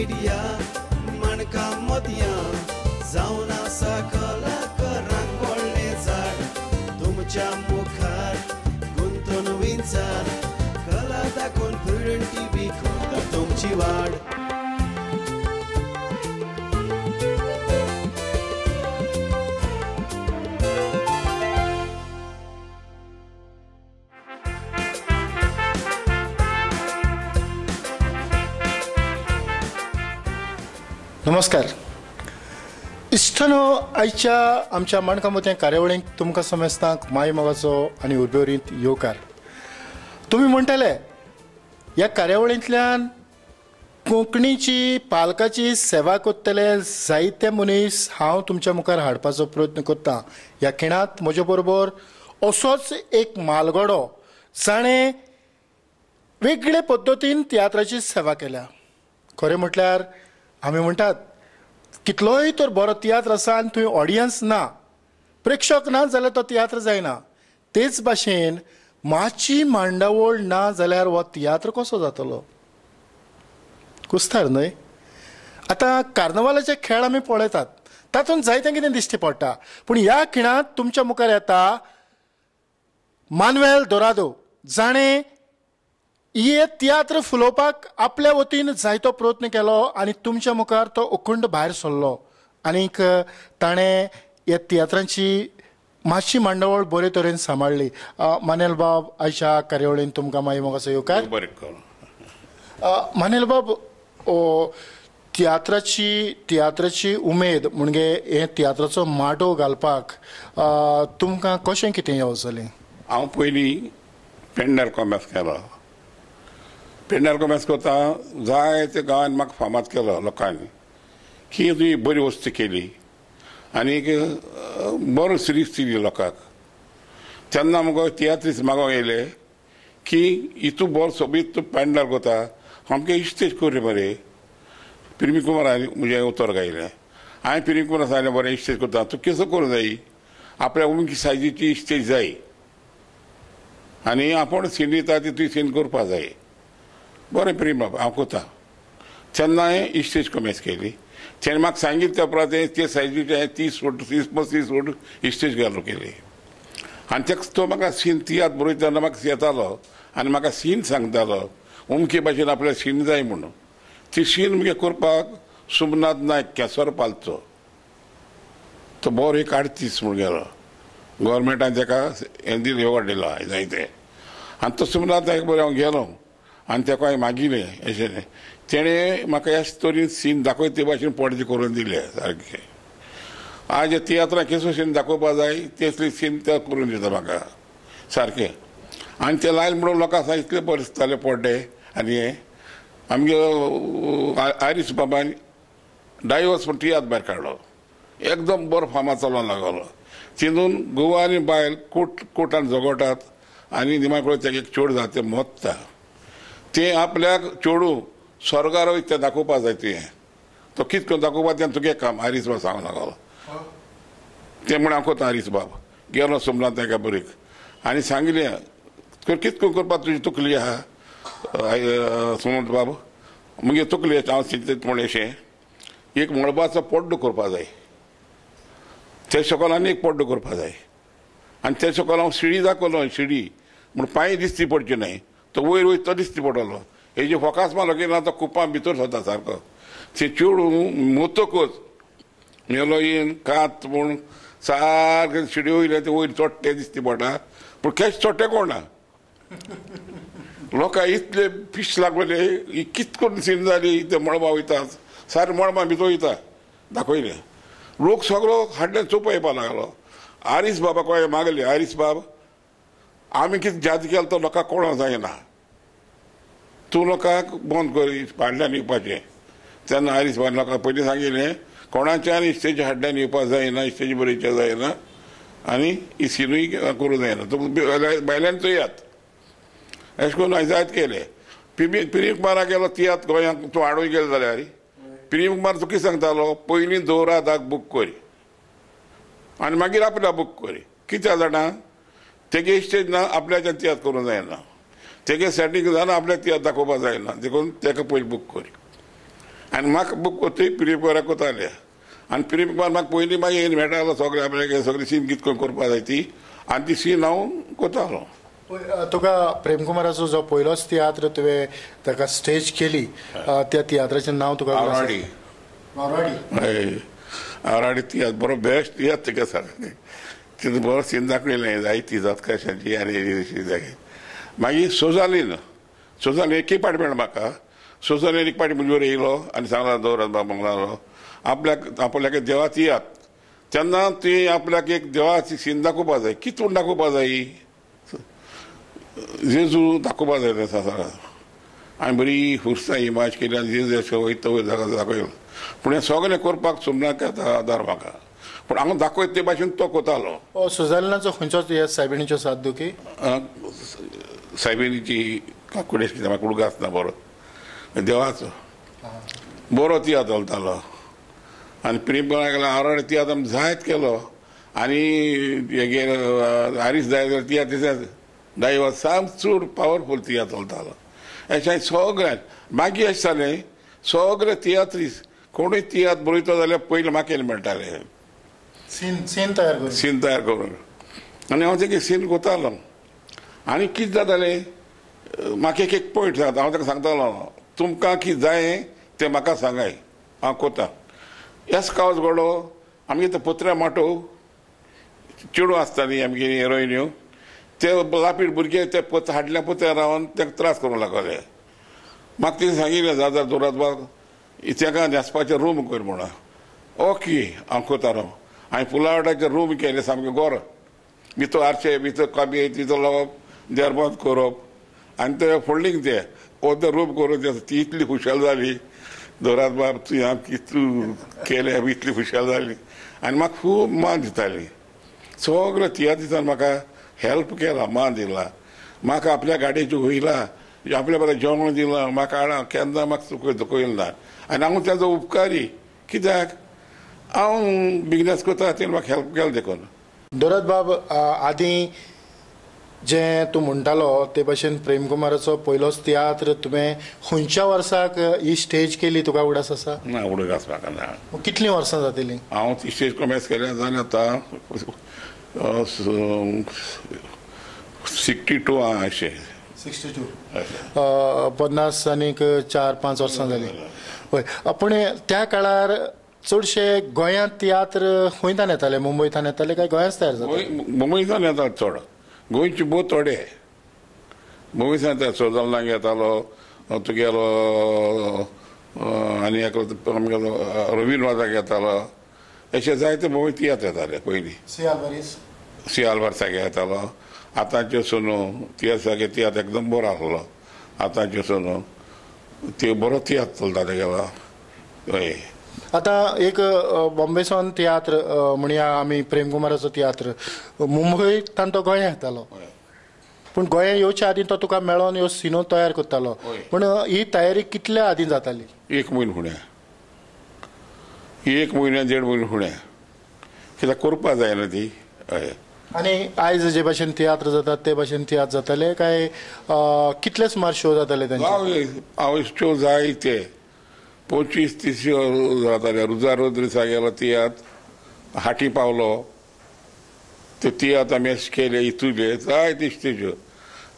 Media माणकां मोतयां जावन आसा कलाकारांक व्हडलें झाड तुमच्या मुखार गुंतून विंचार कला दाखोवन प्रुडंट टीव्ही करता तुमची वाड. नमस्कार इश्टानो, आयच्या आमच्या माणकां मोतयां कार्यावळींक तुमकां समेस्तांक माय मोगाचो आनी उर्बेवरीत येवकार. तुमी म्हणटले ह्या कार्यावळींतल्यान कोंकणीची पालकाची सेवा करतले जायते मनीस हांव तुमच्या मुखार हाडपाचो प्रयत्न करतां. ह्या खिणांत म्हजे बरोबर असोच एक मालगडो जाणें वेगळे पद्दतीन तियात्राची सेवा केल्या. खरें म्हटल्यार आमी म्हणटात कितलोय तर बरो तियात्र आसा आनी थंय ऑडियन्स ना, प्रेक्षक ना जाल्यार तो तियात्र जायना. तेच भाशेन माची मांडावळ ना जाल्यार हो तियात्र कसो जातलो? कुस्तार न्हय? आतां कार्नवालाचे खेळ आमी पळयतात, तातूंत जायतें कितें दिश्टी पडटा, पूण ह्या खिणांत तुमच्या मुखार येता मानुएल दोरादो, जाणें हे तियात्र फुलोवपाक आपल्या वतीन जायतो प्रयत्न केलो आनी तुमच्या मुखार तो उखंड भायर सरलो आनीक ताणें ह्या तियात्रांची मातशी मांडावळ बरे तरेन सांबाळ्ळी. मानेल बाब, आयच्या कार्यावळीन तुमकां माई मोगाचो येवकार. मानेल बाब, तियात्राची उमेद म्हणजे हे तियात्राचो माटो घालपाक तुमकां कशें कितें येवजलें? हांव पयलीं पेंडर कॉमर्स केलो. पेंडर कॉमर्स करता जायते गांवांत म्हाका फामाद केलो लोकांनी की तुवें बरी वस्तू केली आनीक बरो सिरीज दिली लोकांक. तेन्ना मुगो तियात्रीस मागोंक येयले की इतू बरो सोबीत तूं पेंडर करता, आमकां इस्टेज कर मरे. प्रेमी कुमार म्हजें उतर गायलें. हांवें प्रेमी कुमार सांगलें बरें इस्टेज करता, तूं केसो करूं जाय, आपल्या उमकी सायजीची इस्टेज जाय आनी आपूण सीन दिता ती तुवें सीन करपा जाय. बरें प्रेम बाब हांव करता. तेन्ना हांवें इस्टेज कॉमेस केली. तेणें म्हाका सांगितलें त्या उपरांत ते सायजीचे हांवें 30 फूट 30-35 फूट इस्टेज घालून केली. आनी तेका तो म्हाका सीन तियात्र बरयतना म्हाका येतालो आनी म्हाका सीन सांगतालो अमके भाशेन आपल्याक सीन जाय म्हणून. ती सीन मुगे करपाक सोमनाथ नायक केसर पालचो तो बरो एक आर्टिस्ट म्हूण गेलो. गोवोरमेंटान तेका हें दिलें, एवॉर्ड दिलो जायते. आनी तो सोमनाथ नायक बरें हांव गेलो आनी तेका हांवें मागिलें अशें. तेणें म्हाका ह्या स्टोरीन सीन दाखयता ते भाशेन पडदे करून दिले सारके. आज तियात्रां केसो सीन दाखोवपा जाय तेसली सीन ते करून दिता म्हाका सारकें. आनी ते लायले म्हणून लोकांक आसा इतले बरें दिसताले पड्डे. आनी हें आमगे आरिस बाबान डायवर्स म्हण तियात्र भायर काडलो, एकदम बरो फामाद चलोवंक लागलो. तितून गोवा आनी बायल कोर्टान झगडटात आनी निमा कडेन तेका एक चेडूं जाता तें मोत्ता. तें आपल्याक चेडूं स्वर्गार वयता तें दाखोवपा जाय. तुवें तो कितें करून दाखोवपा तें तुगे काम आरीस बाब सांगूंक लागलो. तें म्हण हांव करता आरीस बाब. गेलो सोमनाथ नायका बरीक आनी सांगलें कितें करून करपा तुजी तकली आहा सोमनाथ बाब, मुगे तकली हांव चिंतता म्हण अशें एक मळबाचो पड्डो करपा जाय, ते सकयल आनी एक पड्डो करपा जाय आनी ते सकयल हांव शिडी दाखयलो. शिडी म्हूण पांय दिसती पडचे न्हय, तो वयर वयर तो दिसती पडलो. हेजे फोकास मारलो की ना तो कुपां भितर सरता सारको. ते चेडूं मोतकच मेलो येवन कात म्हूण सारकें शिडी वयले ते वयर चोडटे दिसती पडटा, पूण केश चोडटे कोण ना. लोकांक इतले पीस लागले कित करून सीन जाली ते मळबा वयता सारकें मळबा भितर वयता दाखयलें. लोक सगळो हाडल्यान चोवपा येवपा लागलो. आरीस बाबा कोण मागले, आरीस बाब आमी कितें जादू केलो तो लोकांक कोणा जायना, तूं लोकांक बंद कर हाडल्यान येवपाचें. तेन्ना आरीस बाबान लोकांक पयलीं सांगिल्लें कोणाच्यान इस्टेज हाडल्यान येवपा जायना, इस्टेज बरयच्या जायना आनी सिनूय करूं जायना, तुका भायल्यान चोयात. अशें करून हांवें जायत केलें. प्रेम कुमाराक गेलो तियात्र गोंयांक तूं हाडूंक गेलो जाल्यार प्रेम कुमार तुका कितें सांगतालो, पयलीं दवरादाक बूक कर आनी मागीर आपल्या बूक कर. कित्याक जाणा, तेगे इस्टेज ना आपल्याच्यान तियात्र करूंक जायना, तेगे सेटींग जायना आपल्याक तियात्र दाखोवपाक जायना, देखून तेका पयलीं बूक कर. आनी म्हाका बूक कोतूय प्रिपेर कोताले आनी प्रिपेर म्हाका पयलीं मागीर मेळटालो सगळें आपल्याक सगळी सीन कितें करून करपा जाय ती आनी ती सीन हांव कोतालो. तुका प्रेमकुमाराचो जो पयलोच तियात्र तुवें ताका स्टेज केली त्या तियात्राचें नांव तुका आवराडी. आवराडी हय, आवराडी तियात्र बरो बेस्ट तियात्र तुका सांग. तितून बरो सीन दाखयलें जायती जातकाशांची आनी जागे. मागीर सोजालीन सोजालीन एक पाटी मेळ्ळो म्हाका. सोजालीन एक पाटी म्हजेर येयलो आनी सांगला दवरात बाबा म्हणलो आपल्याक आपल्याक देवा तियात्र तेन्ना ती आपल्याक एक देवाची सीन दाखोवपा जाय. कितून दाखोवपा जाय जेजू दाखोवपा जाय तें संवसारांत. आनी बरी फुरसा इमाज केली आनी जेजू अशें वयता वयर दाखयलो. पूण हें सगळें करपाक सोमनाक आदार म्हाका पूण हांव दाखयत ते भाशेन तो कोतालो. सुजालिनाचो खंयचो तियात्र सायबिणीच्यो सात दुखी? सायबिणीची काकुडेश कितें म्हाका उडगास ना बरो देवाचो बरो तियात्र चलतालो. आनी प्रेमकुमारा गेलो आवराडी तियात्र आमी जायत केलो आनी हेगेर हारीस जाय जाल्यार तियात्र दायवा साम चड पावरफूल तियात्र चलतालो. अशें सगळ्यांक मागीर अशें जालें सगळे तियात्रीस कोणूय तियात्र बरयतो जाल्यार पयलीं म्हाका मेळटाले सीन तयार करून सीन तयार करून आनी हांव तेगे सीन कोतालो. आनी कितें जातालें म्हाका एक एक पॉयंट जाता हांव ताका सांगतालो तुमकां कितें जाय तें म्हाका सांगाय हांव कोता. एस कावज घडो आमगे ते पत्र्या माटोव चेडूं आसतालीं आमगे हिरोइन्यो ते लापीट भुरगे ते पत्र हाडल्या पत्र्या रावन ताका त्रास करूंक लागले. म्हाका तेणी सांगिल्लें जाल्यार दवरात बाब ताका न्हेसपाचें रूम कर म्हणून. ओके हांव कोतालो. हांवें पुलावटाचें रूम केलें सामकें गोर भितर आरशे भितर काबी भितर लावप देर बंद करप आनी ते फोल्डींग ते ओद्द रूम करून ती इतली खुशाल जाली दवरात बाब तुवें आमकां इतू केलें इतली खुशाल जाली आनी म्हाका खूब मान दिताली. सगळ्या तियात्रिसान म्हाका हेल्प केला मान दिला म्हाका आपल्या गाडयेच्यो वयला आपल्या बरें जेवण दिलां म्हाका हाडा केन्ना म्हाका चुकय दुखयलें ना आनी हांव ताजो उपकारी कित्याक हांव बिजनेस करता तेणें म्हाका हेल्प केलें देखून. दौलत बाब आदीं जें तूं म्हणटालो ते भाशेन प्रेमकुमाराचो पयलोच तियात्र तुवें खंयच्या वर्साक ही स्टेज केली तुका उगडास आसा? ना उगडास म्हाका ना. कितलीं वर्सां जातलीं? हांव ती स्टेज कॉमेस केल्या जालें आतां 62 अशें 62 50 आनीक 4-5 वर्सां जालीं. हय, पूण त्या काळार चडशे गोंयांत तियात्र खंयच्यान येताले? मुंबयच्यान येताले काय गोंयांत तयार जाताले? मुंबयच्यान येताले चड, गोंयचे भोव थोडे. मुंबयच्यान येताले, सोजलनाक येतालो तुगेलो आनी एकलो आमगेलो रवीन वाजाक येतालो अशे जायते मुंबय तियात्र येताले पयलीं. सी आलवारसाक येतालो. आतांच्यो सोनू तियात्र सारके तियात्र एकदम बरो आसलो. आतांच्यो सोनू त्यो बरो तियात्र चलता तेगेलो. हय, आतां एक बॉम्बेसान तियात्र म्हणया आमी प्रेमकुमाराचो तियात्र मुंबयतान तो गोंया येतालो, पूण गोंया येवच्या आदीं तो तुका मेळोन ह्यो सिनो तयार करतालो. पूण ही तयारी कितल्या आदीं जाताली? एक म्हयनो फुडें, एक म्हयन्या देड म्हयनो फुडें, कित्याक करपा जायना ती. हय, आनी आयज जे भाशेन तियात्र जातात ते भाशेन तियात्र जाताले काय कितले सुमार शो जाताले तांचे? हांव शो जायते 25-30 शो जाताले. रुजार रोद्रिसा गेलो तियात्र, हाटी पावलो ते तियात्र आमी अशे केले इतुले जायते स्टेज्यो.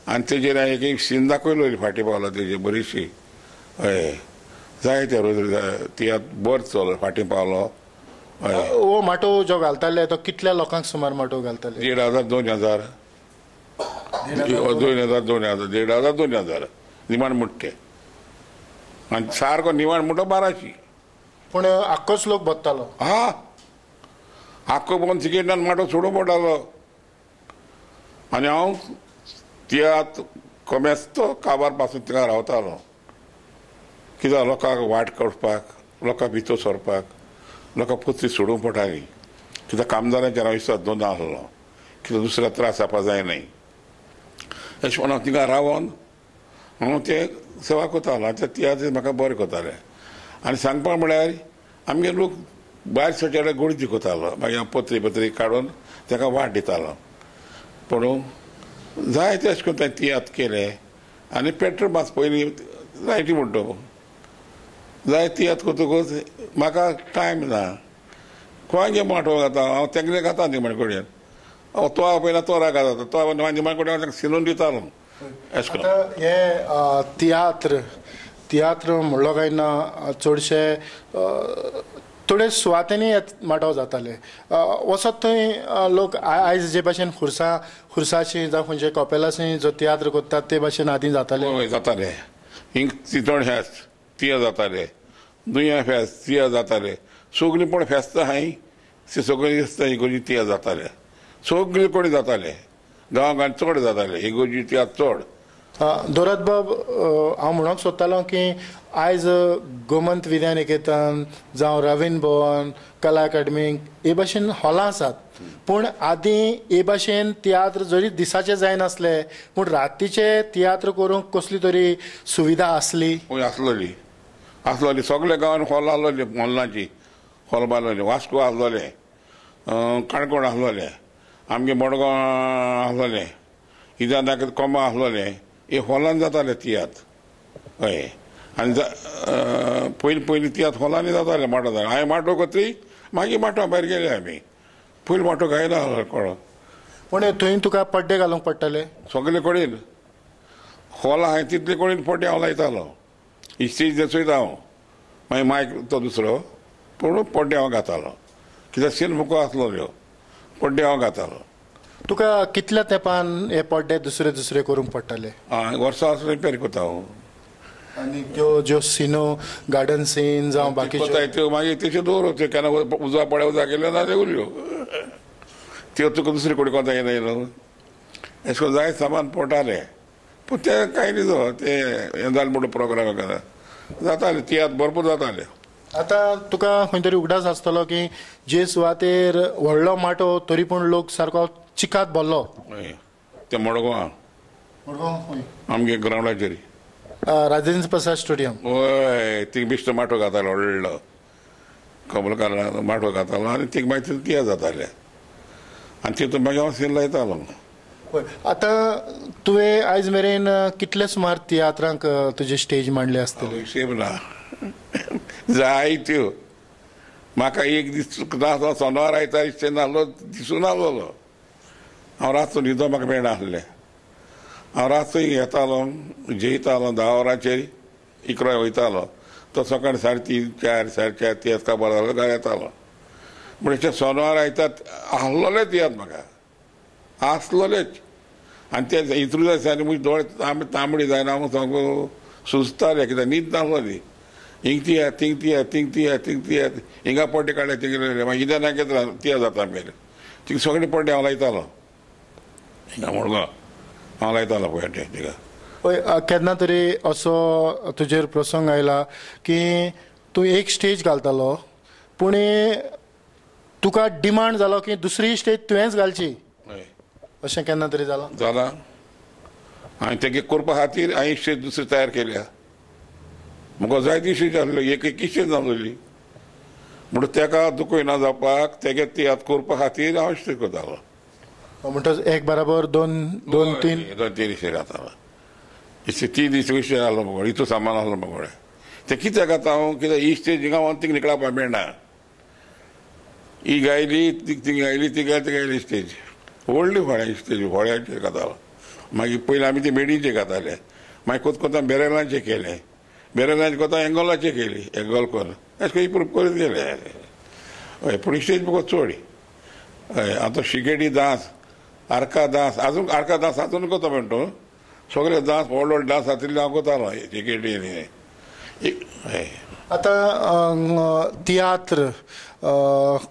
आनी तेजेर हांवें एक सीन दाखयलो फाटी पावलो तेजे बरीशी. हय, जायते रोद्रिसा तियात्र बरो चलो फाटी पावलो. हय, हो माटोव जो घालताले तो कितल्या लोकांक सुमार माटोव घालताले? 1500 2000 2000 2000 1500 2000 निमाण मुट्टे आनी सारको निवाण म्हणटा 1200. पूण आख्खोच लोक भरतालो? हा, आख्खो भोवन तिकेटान माटो सोडूंक पडटालो. आनी हांव तियात्र कमेस्तो काबार पासून थिंगा रावतालो कित्याक लोकांक वाट काडपाक, लोकांक भितर सरपाक, लोकांक पत्री सोडूंक पडटाली. कित्याक कामदारांचेर हांव विश्वास दवरना आसलो, कित्याक दुसऱ्या त्रास जावपा जायना. अशें म्हणून हांव थिंगा रावन हांव ते सेवा करतालो आनी ते तियात्र म्हाका बरें करताले. आनी सांगपा म्हळ्यार आमगे लोक भायर सरच्या गोडी करतालो, मागीर हांव पत्री पत्री काडून ताका वाट दितालो. पूण जायते अशें करून ताणें तियात्र केले. आनी पेट्रोल मास पयलीं लायटी म्हणटा जाय तियात्र करतकूच म्हाका टायम ना कोणागे माटोव घाता हांव तेंगले घाता निमाणे कडेन हांव तो पयला तो राग घाता तो निमाणे कडेन हांव सिनून दितालो अशें करून. आतां हे तियात्र तियात्र म्हणलो काय ना चडशे थोडे सुवातेंनी माटोव जाताले वचत थंय लोक आयज जे भाशेन खुर्सा खुर्साशी जावं खंयचे कपेलाशी जो तियात्र करतात ते भाशेन आदीं जाताले. हय जाताले हिंग चितण फेस्त तियात्र जाताले दुया फेस्त तियात्र जाताले सगळीं पण फेस्तां आहाय ती सगळीं इगोर्जी तियात्र जाताले सगळी कडेन जाताले गांव गांवांत चड जाताले इगोर्जी तियात्र चड. दोरात बाब हांव म्हणूंक सोदतालो की आयज गोमंत विद्या निकेतन जावं रवींद्र भवन कला अकादमी हे भाशेन हॉलां आसात पूण आदीं हे भाशेन तियात्र जरी दिसाचे जायनासले पूण रातीचे तियात्र करूंक कसली तरी सुविधा आसली. हय आसलोली आसलोली सगल्या गांवांत हॉल आसलोली हॉलांची हॉल बांदलोली वास्को आसलोले काणकोण आसलोले आमगे मडगांव आसलोले इदाक कोमा आसलोले हे हॉलान जाताले तियात्र. हय आनी पयलीं पयलीं तियात्र हॉलांनी जाताले माटो जाले हांवें माटो कोतरी मागीर माटो भायर गेले आमी पयलीं माटो घायना आसलो कोण पूण थंय तुका पड्डे घालूंक पडटाले सगळे कडेन हॉल आहाय तितले कडेन पड्डे हांव लायतालो इस्टेज चोयता हांव मागीर मायक तो दुसरो पूण पड्डे हांव घातालो कित्याक सीन मुको आसलोल्यो पड्डे हांव घातालो. तुका कितल्या तेंपान हे पड्डे दुसरे दुसरे करूंक पडटाले? वर्सां वर्सां रिपेर करता हांव. आनी त्यो ज्यो सिनो गार्डन सीन जावं बाकीच्यो त्यो मागीर तश्यो दवरप त्यो केन्ना उजवा पड्या उजवा गेल्यो ना त्यो उरल्यो त्यो तुका दुसरे कडेन कोता येना न्हू अशें करून जाय सामान पडटालें पूण तें कांय न्ही ते हें जालें म्हणून प्रोग्राम जाताले तियात्र भरपूर जाताले. आतां तुका खंय तरी उगडास आसतलो की जे सुवातेर व्हडलो माटो तरी पूण लोक सारको चिकात भरलो. हय ते मडगांव मडगांव आमगे ग्रावंडाचेर राजेंद्र प्रसाद स्टेडियम. हय थिंग बेश्टो माटो घातालो व्हडलो कमलकार माटो घातालो आनी थिंग मागीर तियात्र जाताले आनी तितून मागीर हांव सीन लायतालो. हय आतां तुवें आयज मेरेन कितले सुमार तियात्रांक तुजे स्टेज मांडले आसतले? हिशेब ना जायत्यो म्हाका एक दीस नासलो सोनवार आयतार इश्टेन नासलो दिसून नासलोलो हांव रातचो न्हिदो म्हाका मेळनासलें हांव रातचो येतालो जेयतालो 10 वरांचेर 11 वयतालो तो सकाळी 3:30 4 4:30 तियात्र काबार जालो घरा येतालो. म्हणजे सोनवार आयतार आसलोले तियात्र म्हाका आसलोलेच आनी ते इंत्रुजा दिसांनी म्हजे दोळे तांबडी जायना हांव सामको सुजताले कित्याक न्हीद नासलोली हिंग तियात्र थिंग तियात्र थिंग तियात्र थिंग तियात्र हिंगा पड्डे काडले थिंग मागीर इदां नागेतला तियात्र जाता आमगेले थिंग सगळे पड्डे हांव लायतालो हिंगा मडगांव हांव लायतालो पड्डे थिंगा. हय केन्ना तरी असो तुजेर प्रसंग आयला की तूं एक स्टेज घालतालो पूण तुका डिमांड जालो की दुसरी स्टेज तुवेंच घालची अशें केन्ना तरी जालां? जालां हांवें तेगे करपा खातीर हांवें स्टेज दुसरी तयार केल्या म्हाका जायती स्टेज आसली एक एक स्टेज नासली म्हणून तेका दुखयना जावपाक तेगे तियात्र करपा खातीर हांव स्टेज करतालो. म्हणटच एक बराबर दोन दोन तीन दोन तीन स्टेज जातालो 3 दीस स्टेज आसलो म्हाका इतलो सामान आसलो म्हाका तें कित्याक आतां हांव कित्याक ही स्टेज हिंगा वचून थिंग निकळपाक मेळना ही गायली थिंग गायली ती गायली ती गायली स्टेज व्हडली व्हड्या स्टेज व्हड्याचेर घातालो. मागीर पयलीं आमी ते मेडीचे घाताले मागीर कोत कोता बेरेलांचे केले बेरेलांचे कोता एंगोलाचे केली एंगोल करून अशें करून इम्प्रूव करीत गेले. हय पूण स्टेज म्हाका चड. हय आतां शिगेडी डांस आरका डांस आजून आरका डांस आजून कोता म्हणटा सगळे डांस व्हड व्हड डांस आशिल्ले हांव कोतालो शिगेडी. हय आतां तियात्र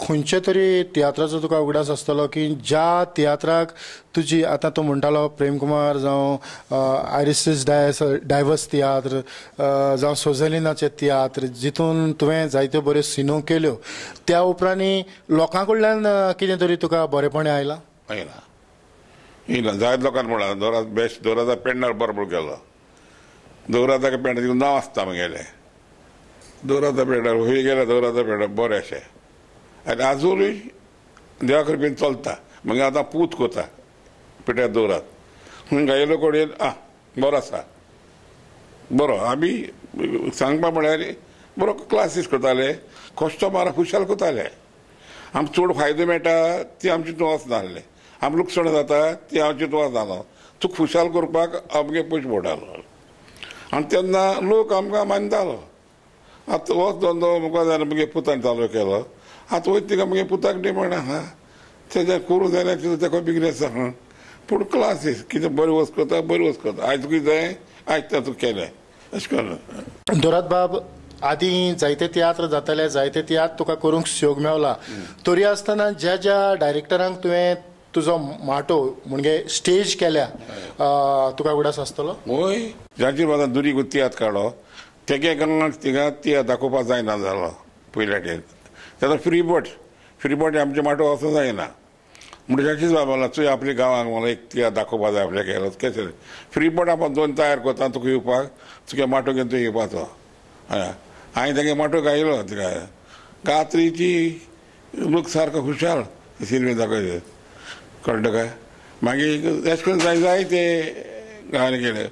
खंयचे तरी तियात्राचो तुका उगडास आसतलो की ज्या तियात्राक तुजी आतां तूं म्हणटालो प्रेमकुमार जावं आयरिसीस डायवर्स तियात्र जावं सोजलिनाचे तियात्र जितून तुवें जायत्यो बऱ्यो सिनो केल्यो त्या उपरांत लोकां कडल्यान कितें तरी तुका बरेपण आयलां? आयलां येयला जायत लोकांनी म्हणला दोरा बेस्ट दोराचा पेडणार बरो केलो दोराचा पेंडार नांव आसता म्हगेलें दोराचा पेंडार खंय गेल्या दोराचा पेंडार बरें अशें आनी आजुनूय देवा कृपेन चलता. मागीर आतां पूत कोता पिठ्यार दवरात खंय गायलो कडेन आ बरो आसा बरो आमी सांगपा म्हळ्यार बरो क्लासीस करताले, कस्टमराक खुशाल करताले. आमकां चड फायदो मेळटा ती आमची तूं वचनासलें, आमकां लुकसाण जाता ती आमची तूं वचनासलो. तुका खुशाल करपाक आमगे पयशे पडटालो आनी तेन्ना लोक आमकां मानतालो. आतां हो धंदो मुखार जाल्यार मुगे पुतान चालू केलो, आतां वयता तिका मुगे पुताक डिमांड आसा, तेज्या करूं जाल्यार तिजो तेका बिजनेस आसा. पूण क्लासीस कितें बरी वस्त करता, बरी वस्त करता, आयज तुका जाय आयज तें तुका केलें अशें करून. दोराद बाब, आदीं जायते तियात्र जाताले, जायते तियात्र तुका करूंक संयोग मेवला, तरी आसतना ज्या ज्या डायरेक्टरांक तुवें तुजो माटो म्हणजे स्टेज केल्या, तुका उगडास आसतलो? हय, जाचेर बाबा दुरीग तियात्र काडलो तेगे गांवाक तिगा तियात्र दाखोवपाक जायना जालो पयल्या टेर. तेन्ना फ्री बोट आमचे माटो वचूंक जायना म्हणून जाचीच बाबा चोय आपल्या गांवांक मला एक तियात्र दाखोवपाक जाय आपल्या केलो केसर फ्री बोट आपूण दोन तयार करता तुका येवपाक, तुगे माटो घेवन तूं येवपाचो. हय, हांवें तेगे माटो गायलो तिका गात्रीची लोक सारको खुशाल सिनेमे दाखयले, कळटा काय. मागीर एश करून जाय जाय ते गांवांनी गेले.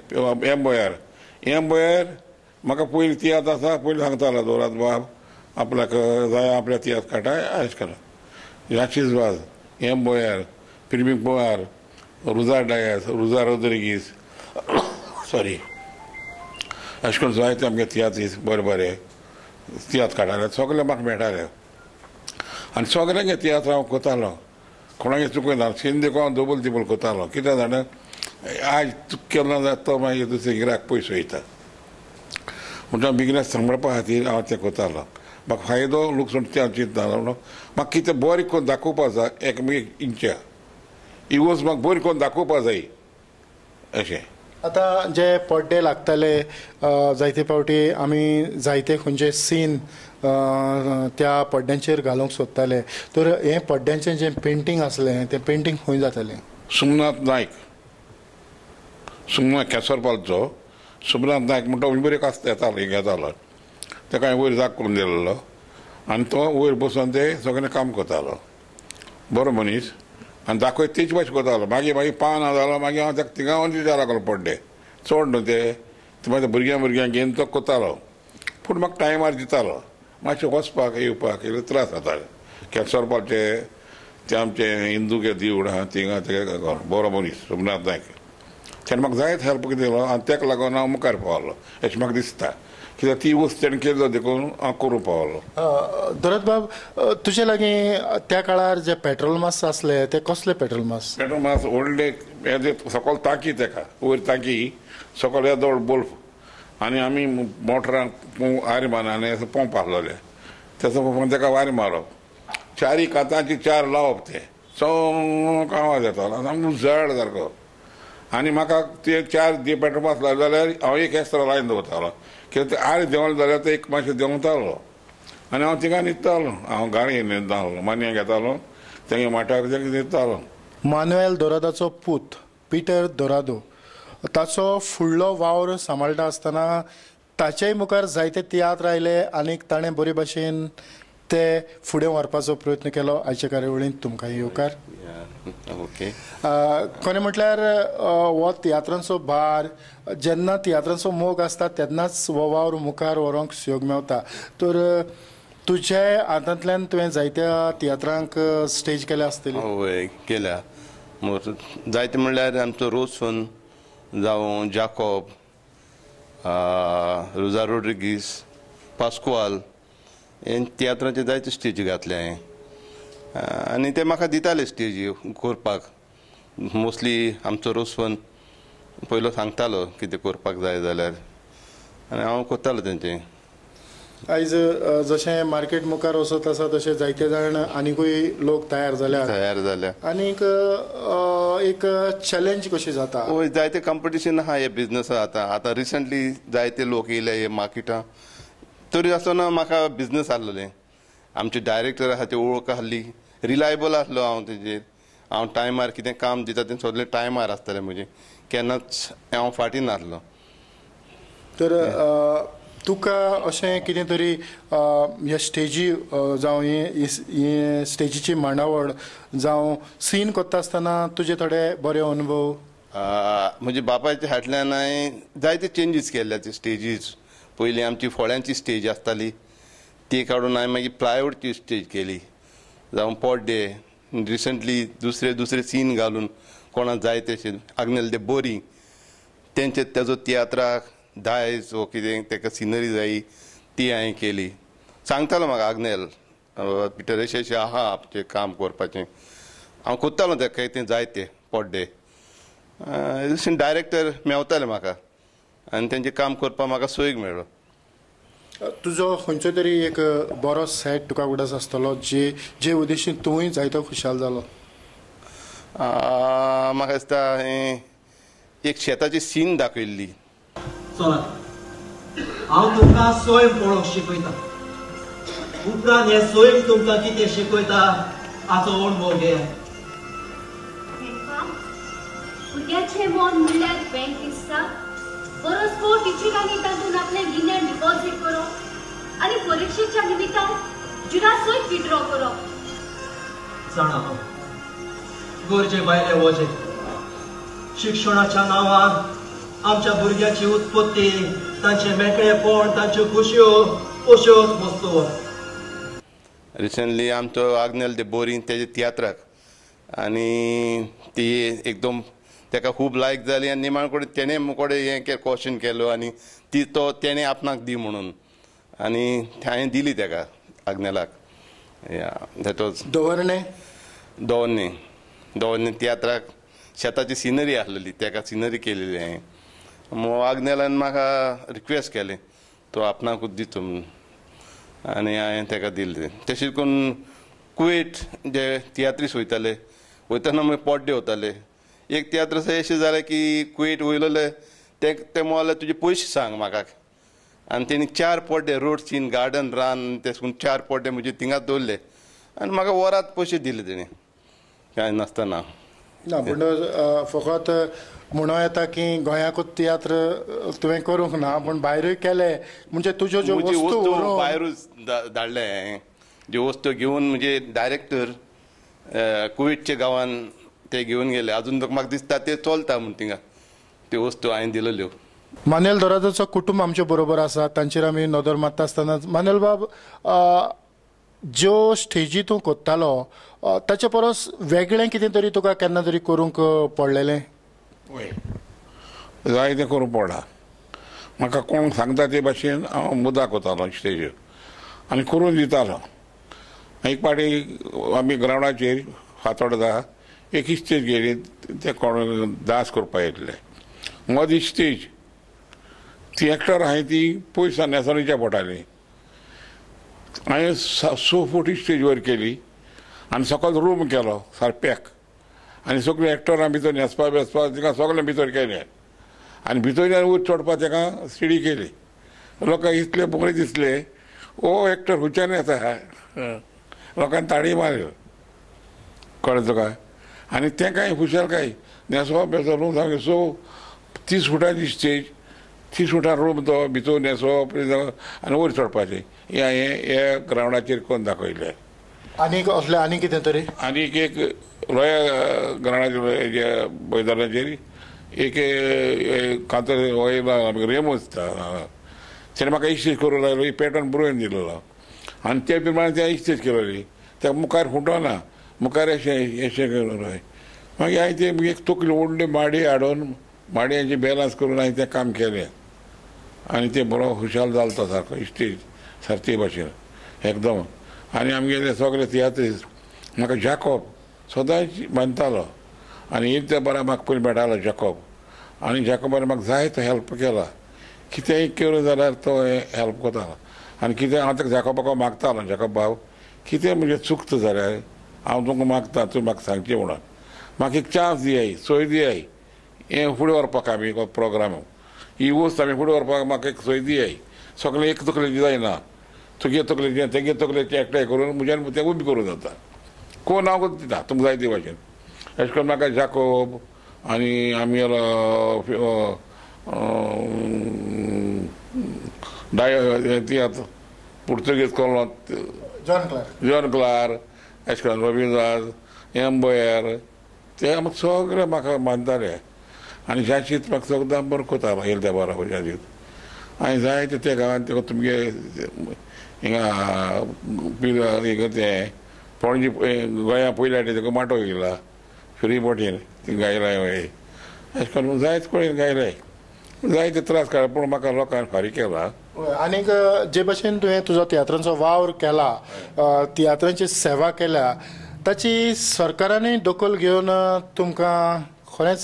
एम बोयार म्हाका पयलीं तियात्र आसा पयलीं सांगतालो दोराद बाब आपल्याक जाय आपल्या तियात्र काडटा अशें करून. राशीस वाज, एम बोयार, फिल्मी कुमार, रुजार डायस, रुजार रोद्रिगीस, सॉरी, अशें करून जायते आमगे तियात्रीस बरे बरे तियात्र काडटाले, सगळे म्हाका मेळटाले आनी सगळ्यांगे तियात्र हांव करतालो, कोणागे चुकयना. सीन देखून हांव डबल तिबल करतालो, कित्याक जाणा आयज चूक केलो ना जाल्यार तो मागीर दुसरे गिरायक पयसो वयता. म्हणटा बिजनेस सांबाळपा खातीर हांव तें करतालो. म्हाका फायदो लुकसाण तें हांव चिंतना म्हणून म्हाका कितें बरें करून दाखोवपा जाय, एक मागीर इच्छा ही वस्त म्हाका बरी करून दाखोवपा जाय अशें. आतां जे पड्डे लागताले जायते फावटी आमी जायते खंयचे सीन त्या पड्ड्यांचेर घालूंक सोदताले, तर हें पड्ड्यांचें जें पेंटींग आसलें तें पेंटींग खंय जातालें? सोमनाथ नायक, सोमनाथ केसरपालचो सोमनाथ नायक म्हणटा बरें कास्त येतालो, घेतालो ताका हांवें वयर जाग करून दिल्लो आनी तो वयर बसून ते सगळें काम करतालो, बरो मनीस आनी दाखय तेच भाशेन करतालो. मागीर मागीर पावना जालो, मागीर हांव ताका थिंगा वचून दिता लागलो पड्डे चड न्हू ते मागीर भुरग्यां भुरग्यांक घेवन तो करतालो, पूण म्हाका टायमार दितालो. मातशें वचपाक येवपाक इल्ले त्रास जाताले. केसरपालचे ते आमचे हिंदू के देवूळ आहा थिंगा ते बरो मनीस सोमनाथ नायक, तेणें म्हाका जायत हेल्प दिलो आनी ताका लागून हांव मुखार पावलो अशें म्हाका दिसता, कित्याक ती वस्त तेणें केल्लो देखून हांव करूंक पावलो. दरद बाब, तुजे लागीं त्या काळार जे पेट्रोल मास आसले ते कसले पेट्रोल मास? पेट्रोल मास व्हडले सकयल टांकी, ताका वयर टांकी सकयल येदोळ बल्ब आनी आमी मोटरांक वारें मारना आनी पंप आसलोले तेचो पंपान ताका वारें मारप, चारी कातांची चार लावप, ते चौक आवाज येतालो सामको जड सारको. आनी म्हाका ते चार पेट्रोल मास लायले जाल्यार हांव एक एक्स्ट्रा लायन दवरतालो, कित्याक ते आरे देंवले जाल्यार ते एक मातशें देंवतालो आनी हांव थिंगा न्हिदतालो. हांव गाडी न्हिदतालो, मानयां घेतालो, तेंगे माठार न्हिदतालो. मानुएल दोरादाचो पूत पिटर दोरादो, ताचो फुडलो वावर सांबाळटा आसतना ताचेय मुखार जायते तियात्र आयले आनीक ताणें बरे भाशेन ते फुडें व्हरपाचो प्रयत्न केलो. आयच्या कार्यावळींत तुमकां येवकार. ओके, खरें म्हटल्यार हो तियात्रांचो भार, जेन्ना तियात्रांचो मोग आसता तेन्नाच हो वावर मुखार व्हरूंक संयोग मेवता. तर तुज्या हातांतल्यान तुवें जायत्या तियात्रांक स्टेज केल्या आसतली? हय, केल्या. जायते म्हणल्यार आमचो रोसन जावं जाकोब, रोजा रोड्रिगीस, पास्कुआल, हे तियात्रांचे जायते स्टेजी घातले हांवें आनी ते म्हाका दिताले स्टेजी करपाक. मोस्टली आमचो रोसन पयलो सांगतालो कितें करपाक जाय जाल्यार आनी हांव करतालो तेंचें. आयज जशें मार्केट मुखार वचत आसा तशें जायते जाण आनिकूय लोक तयार जाल्या आनीक एक चॅलेंज कशी जाता. हय, जायते कंपिटिशन आहा हे बिजनसा. आतां आतां रिसंटली जायते लोक येयले हे मार्केटां, तरी आसतना म्हाका बिजनस आसलें. आमचे डायरेक्टर आहा ते वळख आहली, रिलायबल आसलो हांव तेजेर. हांव टायमार कितें काम दिता तें सगळें टायमार आसतालें म्हजें, केन्नाच हांव फाटीं नासलो. तर तुका अशें कितें तरी ह्या स्टेजी जावं हे स्टेजीची मांडावळ जावं सीन करता आसतना तुजे थोडे बरे अनुभव? म्हजे बापायच्या फाटल्यान हांवें जायते चेंजीस केल्ले ते स्टेजीस पयलीं आमची फळ्यांची स्टेज आसताली ती काडून हांवें मागीर प्लायवूडची स्टेज केली, जावं पड्डे रिसंटली दुसरे दुसरे सीन घालून कोणाक जाय तशें आग्नेल दे बोरी तेंचे तेजो तियात्राक दायज वो कितें तेका सिनरी जायी ती हांवें केली. सांगतालो म्हाका आग्नेल पिटर अशें अशें आहा आमचें काम करपाचें, हांव कोत्तालो तेका कितें जाय तें पड्डे. डायरेक्टर मेवताले म्हाका आनी तेंचें काम करपाक म्हाका सोयीक मेळ्ळो. तुजो खंयचो तरी एक बरो सेट तुका उगडास आसतलो जे जे उद्देशीन तूंय जायतो खुशाल जालो? म्हाका दिसता हें एक शेताची सीन दाखयल्ली. चला हांव तुमकां स्वयं पळोवंक शिकयता, उपरांत हें स्वयं तुमकां कितें शिकयता हाचो अणभव घेयात. भुरग्याचें मन म्हणल्यार बँक दिसता, परस्पर टिचरांनी तातूंत आपलें गिन्यान डिपॉझीट करप आनी परिक्षेच्या निमित्तान जुरासय विड्रॉ करप. जाणा हांव गरजे भायले वजें शिक्षणाच्या नांवान आमच्या भुरग्याची उत्पत्ती, तांचें मेकळेपण, तांच्यो खुशयो अश्योच वस्तू. रिसंटली आमचो आग्नेल दे बोरीन तेजे तियात्राक आनी ती एकदम तेका खूब लायक जाली आनी निमाण कडेन तेणें मुकोडे हें क्वेश्चन केलो आनी ती तो तेणें आपणाक दी म्हणून आनी हांवें दिली तेका आग्नेलाक. That was दवरणे दवरणे दवरणे तियात्राक शेताची सिनरी आसलेली तेका सिनरी केलेली हांवें. आग्नेलान म्हाका रिक्वेस्ट केलें तो आपणाकूच दितो म्हणून आनी हांवें तेका दिलें. तशें करून कुवेट जे तियात्रीस वयताले वयतना मागीर पड्डे वताले. एक तियात्र अशें जालें की कुवेट वयलेले ते मोले तुजे पयशे सांग म्हाका आनी तेणी 4 पड्डे रोड सीन गार्डन रान ते 4 पड्डे म्हजे थिंगाच दवरले आनी म्हाका वरात पयशे दिले तेणी कांय नासतना. ना पूण फकत म्हणूं येता की गोंयाकूच तियात्र तुवें करूंक ना पूण भायरूय केले, म्हणजे तुज्यो ज्यो वस्तू भायरूच धाडले हांवें ज्यो वस्तू घेवन म्हणजे डायरेक्टर कुवेटच्या गांवान ते घेवन गेले. अजून म्हाका दिसता ते चलता म्हूण थिंगा त्यो वस्तू हांवें दिलेल्यो. मानेल दोरादोचो कुटुंब आमचे बरोबर आसा, तांचेर आमी नदर मारता आसतना मानेल बाब ज्यो स्टेजी तूं कोत्तालो ताचे परस वेगळें कितें तरी तुका केन्ना तरी करूंक पडलेलें? वय जाय तें करूंक पडलां म्हाका. कोण सांगता ते भाशेन हांव मुदाक वतालो स्टेजीर आनी करून दितालो. एक पाटी आमी ग्रावंडाचेर फातोड्डा एक स्टेज गेली ते कोण डांस करपाक येतले मदीं स्टेज ती एक्टर हांवें ती पयस न्हेसणीच्या पडटाली. हांवें 6 फुटी स्टेज वयर केली आनी सकयल रूम केलो सारको पॅक आनी सगळे एक्टरां भितर न्हेसपा बेसपा तिका सगळें भितर केलें आनी भितर वयर चडपा तेका सिडी केली. लोकांक इतले बरें दिसलें ओ एक्टर खंयच्यान येता, लोकांनी ताळी मारल्यो कळ्ळें तुका. आनी तें कांय खुशालकाय न्हेसप बेसप रूम सामकें 30 फुटांची स्टेज 30 फुटां रूम तो भितर न्हेसप आनी वयर चडपाचें हें हांवें ह्या ग्रावंडाचेर करून दाखयलें. आनीक असलें आनी कितें तरी आनीक एक रोया ग्रावंडाचेर मैदानाचेर एक कांतर रेमो दिसता तेणें म्हाका इस्टेज करूंक लायलो, पॅटर्न बरोवन दिलेलो आनी ते प्रमाणे तें इस्टेज केलोली. त्या मुखार फुटोना मुखार अशें अशें करून मागीर हांवें तें एक तकली व्हडली माडी हाडून माडयांची बॅलन्स करून हांवें तें काम केलें आनी तें बरो खुशाल जालो तो सारको इस्टेज सारके भाशेन एकदम. आनी आमगेले सगळे तियात्रीस म्हाका जाकोब सदांच मानतालो आनी एक त्या बरा म्हाका पयलीं मेळटालो जाकोब आनी जाकोबान म्हाका जाय तो हेल्प केला. कितेंय केलो जाल्यार तो हेल्प करतालो आनी कितें हांव ताका जाकोबाक मागतालो, जाकोब बाब कितें म्हणजे चुकता जाल्यार हांव तुमकां मागता तुवें म्हाका सांगचें म्हणून म्हाका एक चान्स दियाय, सोय दियाय हें फुडें व्हरपाक आमी प्रोग्राम ही वस्त आमी फुडें व्हरपाक म्हाका एक सोय दियाय. सगळें एक तकलेची जायना, तुगे तकलेचें तेगे तकलेचें एकठांय करून म्हज्यान तें उबी करूं जाता कोण हांव दिता तुमकां जाय ते भाशेन. अशें करून म्हाका जाकोब आनी आमगेलो तियात्र पुर्तुगेज कोलो जॉन क्लार अशें करून रविंद्र एम बोयर ते आमकां सगळे म्हाका मानताले आनी जाचीत म्हाका सगळें बरें कोतालो येयल्या त्या बराबर जाचीत. आनी जायते त्या गांवांत तुमगे हिंगा हिंगा तें पणजी गोंया पयल्या तेका माटो येयला फ्री बोटीन ती गायलाय अशें करून जायत कडेन गायलाय जायते त्रास काडला पूण म्हाका लोकांनी फारीक केला. आनीक जे भशेन तुवें तुजो तियात्रांचो वावर केला, तियात्रांची सेवा केल्या, ताची सरकारानूय दखल घेवन तुमकां खरेंच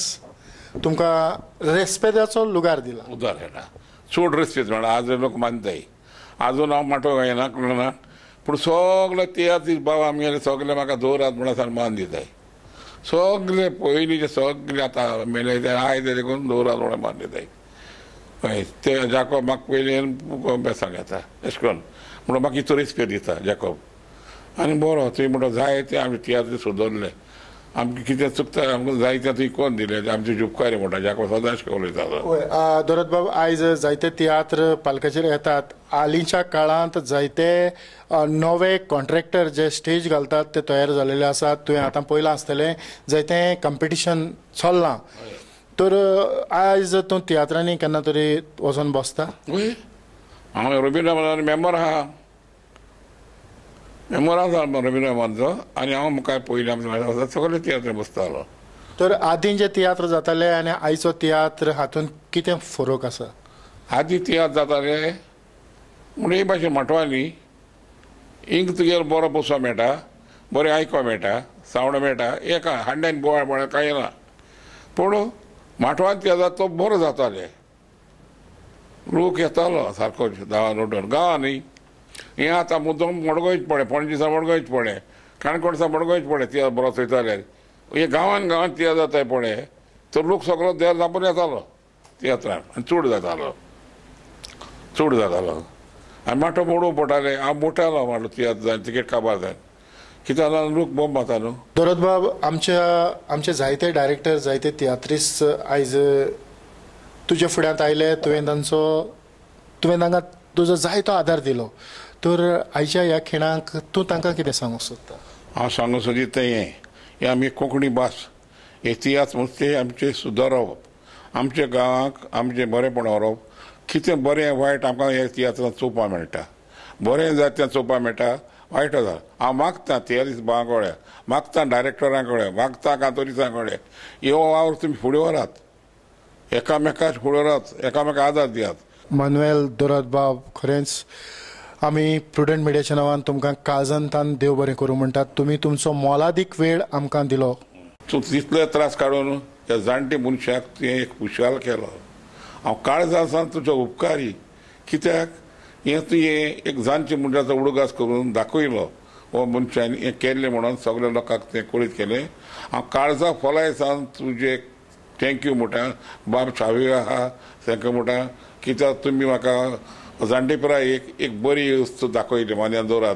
तुमकां रेस्पेदाचो लुगार दिला. उदार येता चड रेस्पेद म्हणल्यार आज लोक मानताय. आजून हांव माटो गायना ना पूण सगळे तियात्र बाबा आमगेले सगळे म्हाका दवरात म्हणून मान दिताय. सगळे पयलींचे सगळे आतां मेले ते आयज देखून दवरात म्हणून मान दिताय. हय ते जाकोब म्हाका पयलीं बेसांक येता अशें करून म्हणून म्हाका इतलो रेस्पेद दिता जाकोब. आनी बरो तुवें म्हणटा जाय ते आमी तियात्र सुदरले आमकां कितें चुकता आमकां जाय तें तुवें कोण दिलें आमचे उपकारी म्हणटा जाकोब सदांच उलयतालो. हय दौलत बाब, आयज जायते तियात्र पालकाचेर येतात. हालींच्या काळांत जायते नवे कॉन्ट्रॅक्टर जे स्टेज घालतात ते तयार जालेले आसात. तुवें आतां पळयलां आसतलें जायते कंपिटिशन चल्लां. तर आयज तूं तियात्रांनी केन्ना तरी वचोन बसता? हय, हांव रविंद्र मेंबर आहा, मेंबर आसा रविंद्र मेंबराचो आनी हांव मुखार पयलीं आमच्या सगळे तियात्र बसतालो. तर आदीं जे तियात्र जाताले आनी आयचो तियात्र हातूंत कितें फरक आसा? आदीं तियात्र जाताले म्हूण हे भाशेन माटवांनी इंक तुगेलो बरो बसो मेळटा, बरें आयको मेळटा, सावंड मेळटा, एका हांड्यान बोवाळ बोवाळ कांय ना. पूण माटवान तियात्र तो बरो जाताले, लोक येतालो सारको गांवान उठून. गांवां न्ही हें आतां मुद्दम मडगांवच पडलें, पणजी सावन मडगांवच पडलें, काणकोण सावन मडगांवच पडलें तियात्र बरो चोयताले. हे गांवान गांवान तियात्र जाताय पळय तर लोक सगळो देर दापून येतालो तियात्रान आनी चड जातालो, चड जातालो. आनी माटो मोडूंक पडटाले. हांव मोडटालो माटो तियात्र जाय तिकेट काबार जाय कित्याक लोक बोंब मारता न्हू. दौलत बाब, आमचे जायते डायरेक्टर जायते तियात्रिस्ट आयज तुजे फुड्यांत आयले. तुवें तांकां तुजो जायतो आदार दिलो. तर आयच्या ह्या खिणाक तूं तांकां कितें सांगूंक सोदता? हांव सांगूंक सोदता तें हें आमी कोंकणी भास हे तियात्र म्हणजे ते आमचें सुदारप, आमच्या गांवाक आमचें बरेंपण व्हरप. कितें बरें वायट आमकां ह्या तियात्रांत चोवपाक मेळटा, बरें जाता तें चोवपाक मेळटा, वायट जाता. हांव मागता तियात्रिस्ट भावां कडेन, मागता डायरेक्टरां कडेन, मागता कांतोरिसां कडेन, ह्यो वावर तुमी फुडें व्हरात, एकामेकाक फुडें व्हरात, एकामेकाक आदार दियात. मानुएल दौलत बाब, खरेंच आमी प्रुडंट मिडियाच्या नांवान तुमकां काळजांतान देव बरें करूं म्हणटात. तुमी तुमचो मोलादीक वेळ आमकां दिलो. तूं तितले त्रास काडून त्या जाणटे मनशाक तुवें एक खुशाल केलो. हांव काळजा सावन तुजो उपकारी, कित्याक हें तुवें एक जाणटे मनशाचो उडगास करून दाखयलो. हो मनशान हें केल्लें म्हणून सगल्या लोकांक तें कळीत केलें. हांव काळजा खोलाये सावन तुजें thank you म्हणटा. बाब शावी आहा तांकां म्हणटा कित्याक तुमी म्हाका जाणटे पिराय एक एक बरी वस्तू दाखयली मान्यान दवरात.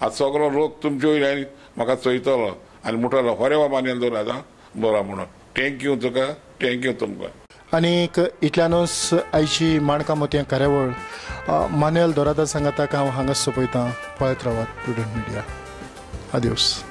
आतां सगलो लोक तुमचे वयल्यान म्हाका चोयतलो आनी म्हणटलो खरें वा मान्यान दवरात आं बरो म्हणून. Thank you तुका, thank you तुमकां. आनीक इतल्यानूच आयची माणकां मोतयां कार्यावळ मानुएल दोरादा सांगाताक हांव हांगा सोंपयतां. पळयत रावात प्रुडंट मिडिया. आदियोस.